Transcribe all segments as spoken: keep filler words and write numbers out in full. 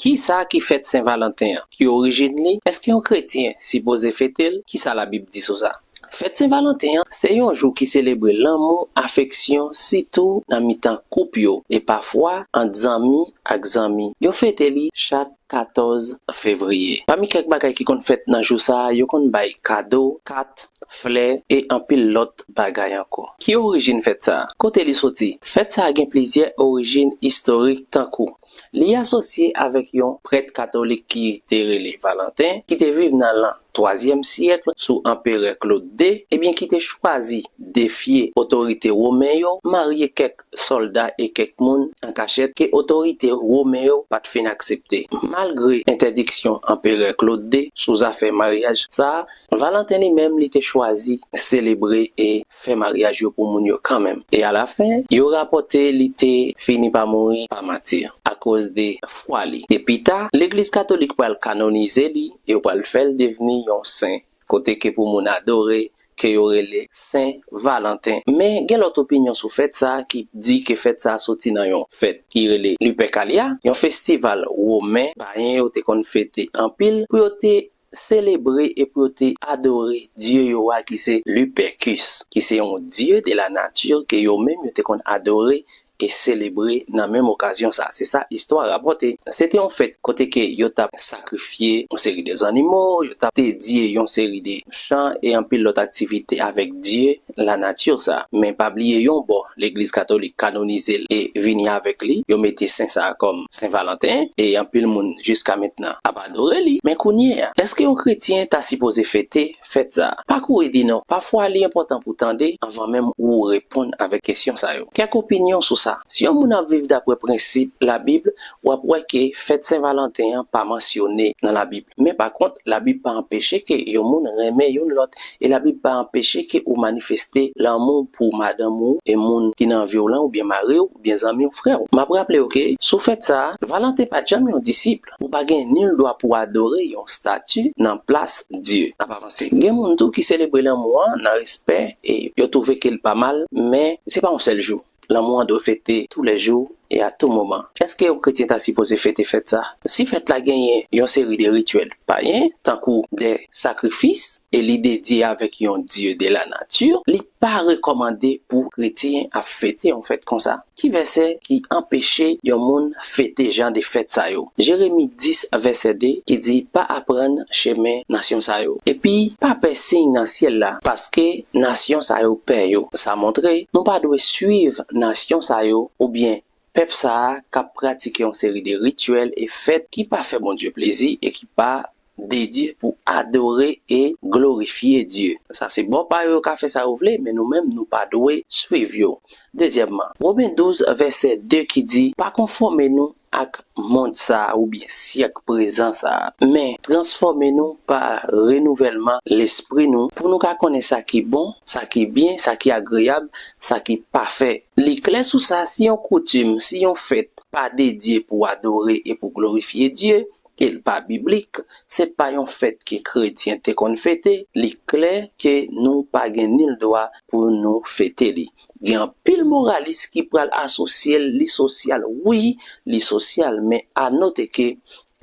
Kisa ki fèt Sen Valanten an? Ki orijin li? Èske yon kretyen sipoze fete l? Kisa Labib di sou sa? Fèt Sen Valanten an se yon jou ki selebre lanmou, afeksyon, sitou nan mitan koup yo, e pafwa ant zanmi ak zanmi. Yo fete li chak katòz fevriye. Pami kèk bagay ki konn fèt nan jou sa a, yo konn bay kado, kat, flè e anpil lòt bagay ankò. Ki orijin fèt sa a? Kote li soti? Fèt sa a gen plizyè orijin istorik, tankou li asosye avèk yon prèt katolik ki te rele Valanten, ki te viv nan lan twazyèm syèk sou Anperè Klod de, ebyen ki te chwazi defye otorite women yo, marye kèk sòlda e kèk moun an kachèt ke otorite women yo pa t fin aksepte. Malgre entèdiksyon Anperè Klod de sou zafè maryaj sa a, Valanten li menm li te chwazi selebre e fè maryaj yo pou moun yo kanmenm. E alafen, yo rapòte li te fini pa mouri pa mati akoz de fwa li. E pita, Legliz Katolik pral kanonize li, e yo pral fè l devni yon sen, kote ke pou moun adore, ke yo rele Sen Valanten. Men gen lòt opinyon sou fèt sa a ki di ke fèt sa a soti nan yon fèt ki rele Lupercalia, yon festival women payen yo te konn fete anpil pou yo te selebre e pou yo te adore dye yo a ki se Lupercus, ki se yon dye de la nature ke yo menm yo te konn adore e selebre nan menm okazyon sa. Se sa istwa rapòte. Se te yon fèt kote ke yo t ap sakrifye yon seri de zannimo, yo t ap dedye yon seri de chan e anpil lòt aktivite avèk dye lanati sa. Men pa bliye yon bò, Legliz Katolik kanonize l e vini avèk li. Yo mete sen sa a kòm Sen Valanten e anpil moun jiska mentnan ap adore li. Men kounye a, èske yon kretyen ta sipoze fete fèt sa a? Pa kouri di non. Pafwa, li enpòtan pou tande anvan menm ou reponn avèk kesyon sa yo. Kèk opinyon sou sa. Si yon moun ap viv daprè prensip Labib, w ap wè ke fèt Sen Valanten an pa mansyone nan Labib. Men pa kont, Labib pa anpeche ke yon moun renmen youn lòt, e Labib pa anpeche ke ou manifeste lanmou pou madanm ou e moun ki nan vi w lan, oubyen mari w, oubyen zanmi w, frè w. M ap raple w ke sou fèt sa a, Valanten pa t janm yon disip. Ou pa gen nil dwa pou adore yon stati nan plas Dye. N ap avanse. Gen moun tou ki selebre lanmou an nan respè e yo twouve ke l pa mal, men se pa yon sèl jou. Lanmou an dwe fete toulèjou e a tou moman. Èske yon kretyen ta sipoze fete fèt sa? Si fèt la genyen yon seri de rityèl payen, tankou de sakrifis, e li dedye avèk yon dye de la nati, li pa rekòmande pou kretyen ap fete yon fèt konsa. Ki vèsè ki anpeche yon moun fete jan de fèt sa yo? Jeremi dis, vèsè de, ki di, pa aprann chemen nasyon sa yo. Epi, pa pè siy nan syèl la, paske nasyon sa yo pè yo. Sa montre, nou pa dwe swiv nasyon sa yo oubyen pèp sa a k ap pratike yon seri de rityèl e fèt ki pa fè Bondye plezi e ki pa dedye pou adore e glorifye Dye. Sa se bò pa yo, yo ka fè sa yo vle, men nou menm, nou pa dwe swiv yo. Dezyèmman, Women douz, vèsè de ki di, pa konfòme nou ak mond sa a oubyen syèk prezan sa a, men transfòme nou pa renouvèlman lespri nou, pou nou ka konnen sa ki bon, sa ki byen, sa ki agreyab, sa ki pafè. Li klè sou sa, si yon koutim, si yon fèt pa dedye pou adore e pou glorifye Dye, ke l pa biblik, se pa yon fèt ke kretyen te konn fete, li klè ke nou pa gen nil dwa pou nou fete li. Gen anpil moralis ki pral asosye l, li sosyal, wi, li sosyal, men anote ke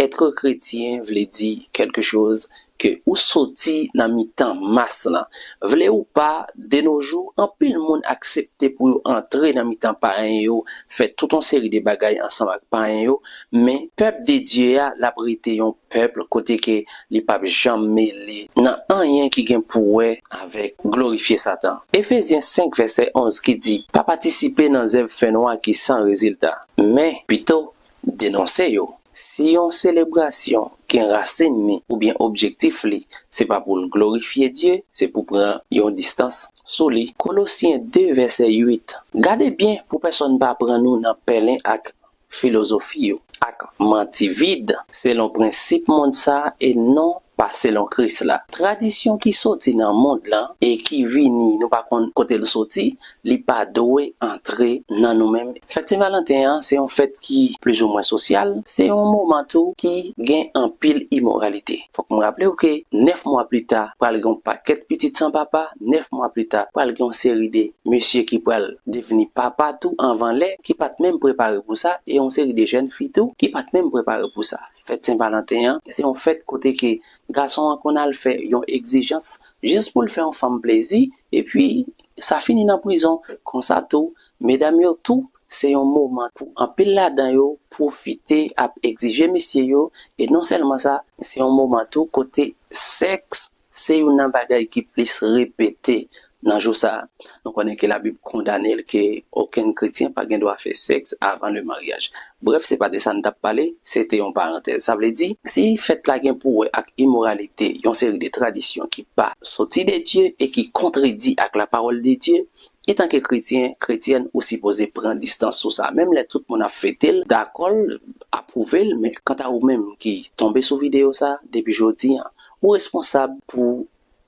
èt kretyen vle di kèlke choz ke ou soti nan mitan mas lan. Vle ou pa, de nos jours, anpil moun aksepte pou yo antre nan mitan payen yo, fè tout yon seri de bagay ansanm ak payen yo, men pèp de Dye a, l ap rete yon pèp kote ke li p ap janm mele nan anyen ki gen pou wè avèk glorifye Satan. Efezyen senk vèsè onz ki di, pa patisipe nan zèv fènwa ki san rezilta, men pito denonse yo. Si yon selebrasyon gen rasin li oubyen objektif li, se pa pou l glorifye Dye, se pou pran yon distans sou li. Kolosyen de vèsè uit. Gade byen pou pèsonn pa pran nou nan pèlen ak filozofi yo, ak manti vid, selon prensip mond sa a e non pa selon Kris la. Tradisyon ki soti nan mond lan e ki vini, nou pa konn kote l soti, li pa dwe antre nan nou menm. Fèt Sen Valanten an, se yon fèt ki plizoumwen sosyal, se yon moman tou ki gen anpil imoralite. Fòk m raple w ke nèf mwa pli ta, pral gen yon pakèt pitit san papa, nèf mwa pli ta, pral gen yon seri de mesye ki pral devni papa tou anvan lè, ki pa t menm prepare pou sa, e yon seri de jèn fi tou ki pa t menm prepare pou sa. Fèt Sen Valanten an, se yon fèt kote ke gason an konn al fè yon egzijans jis pou l fè yon fanm plezi, epi sa fini nan prizon. Konsa tou, medam yo tou, se yon moman pou anpil ladan yo pwofite ap egzije mesye yo, e non sèlman sa, se yon moman tou kote sèks se youn nan bagay ki plis repete nan jou sa a. Nou konnen ke Labib kondane l ke okenn kretyen pa gen dwa fè sèks avan le maryaj. Brèf, se pa de sa n t ap pale, se te yon parantèz. Sa vle di, si fèt la gen pou wè ak imoralite, yon seri de tradisyon ki pa soti de Dye e ki kontredi ak lapawòl de Dye, etanke kretyen, kretyèn, ou sipoze pran distans sou sa. Menm lè tout moun ap fete l, dakò l, apwouve l, men kanta ou menm ki tonbe sou videyo sa, depi jodi an, ou responsab pou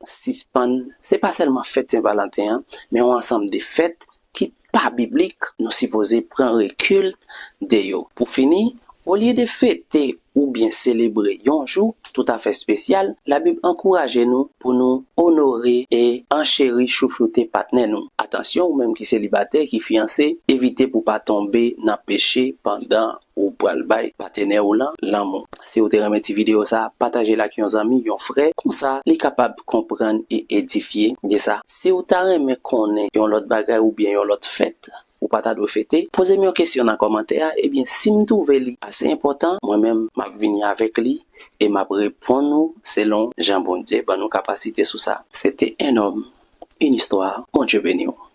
sispann, se pa sèlman fèt Sen Valanten an, men yon ansanm de fèt ki pa biblik, nou sipoze pran rekil de yo. Pou fini, olye de fete oubyen selebre yon jou toutafè espesyal, Labib ankouraje nou pou nou onore e ancheri, chouchoute patnè nou. Atansyon, ou menm ki selibatè, ki fiyanse, evite pou pa tonbe nan peche pandan ou pral bay patenè w lan lanmou. Si w te renmen ti videyo sa, pataje l ak yon zanmi, yon frè, konsa li kapab konprann e edifye de sa. Si w ta renmen konnen yon lòt bagay oubyen yon lòt fèt ou pa ta dwe fete, poze m yon kesyon nan kòmantè a, ebyen si m twouve li ase enpòtan, mwen menm m ap vini avèk li e m ap reponn ou selon jan Bondye ban nou kapasite sou sa. Se te un homme, une histoire. Bondye beni w.